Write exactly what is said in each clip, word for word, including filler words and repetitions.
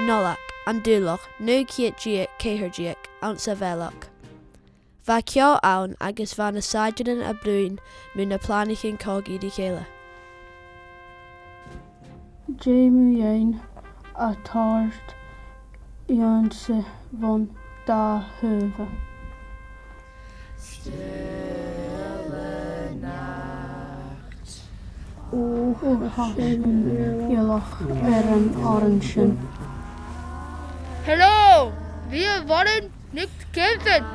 Nollaig, an Dùbhlachd, naoi ceud deug ceithir deug, anns a' Bheilg. Bha ceò ann agus bha na saighdearan a' bruidhinn mu na planaichean cogaidh ri chèile. Dè mu dheidhinn a' toirt ionnsaigh bhon dà thaobh? Ò, tha sinn eòlach air an òran sin. Hello! Bidh a' mhòran-gnè cèilidh.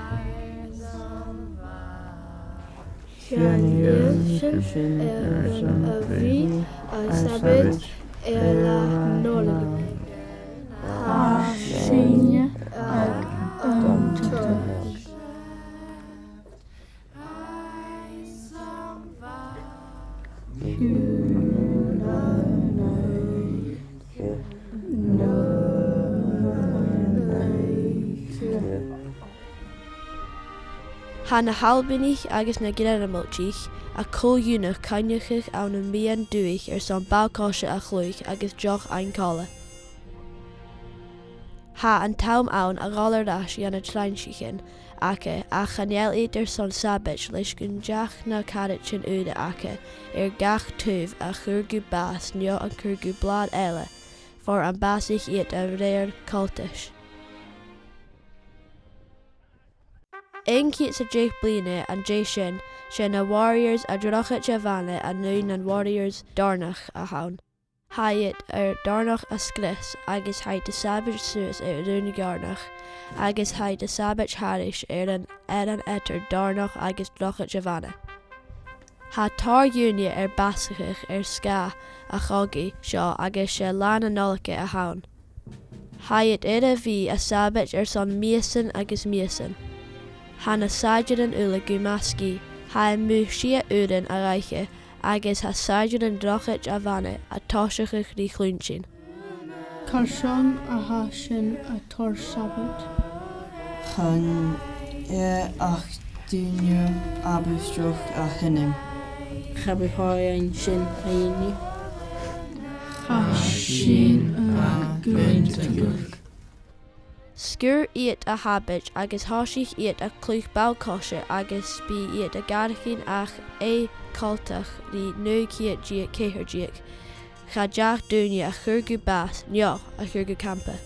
Chan eil sinn airson a bhith a' sabaid air a' Nollaig. Tha sinne ag aontachadh. Tha na h-Albannaich agus na Gearmailtich a' co-dhùnadh coinneachadh ann am meadhan dùthaich airson ball-coise a chluich agus deoch fhaighinn còmhla. Tha an t-àm ann a dhol air ais dha na trainnsichean aca, ach chan eil iad airson sabaid leis gun deach na caraidean ùra aca air gach taobh a chur gu bàs no a chur gu blàr eile, far am bàsaich iad a rèir coltais. Aon cheud 's a deich bliadhna an dèidh sin, 's e na Warriors à Drochaid a' Bhanna a naoimh nan Warriors Dòrnach a th' ann. Tha iad air Dòrnach a sgrios agus tha iad a' sabaid suas air Rùn Dhòrnach agus tha iad a' sabaid thairis air an, air an eadar Dòrnach agus Drochaid a' Bhanna. Tha tòrr dhaoine air bàsachadh air sgàth a' chogaidh seo agus 's e Là na Nollaige a th' ann. Tha iad air a bhith a' sabaid airson mìosan agus mìosan. Tha na saighdearan uile gu math sgìth, tha e mu shia uairean a dh'oidhche, agus tha saighdearan Drochaid a' Bhanna a' tòiseachadh ri chluinntinn. Carson a tha sinn a' toirt sabaid? Chan e ach duine àbhaisteach a th' annainn. Cha bu chòir dhuinn sin a dhèanamh. Tha sinn ag aontachadh. Sguir iad a shabaid agus thòisich iad a' cluich ball-coise agus bidh iad ag atharrachadh ach aon choltach ri naoi ceud deug ceithir deug. Cha deach duine a chur gu bàs no a chur gu campa.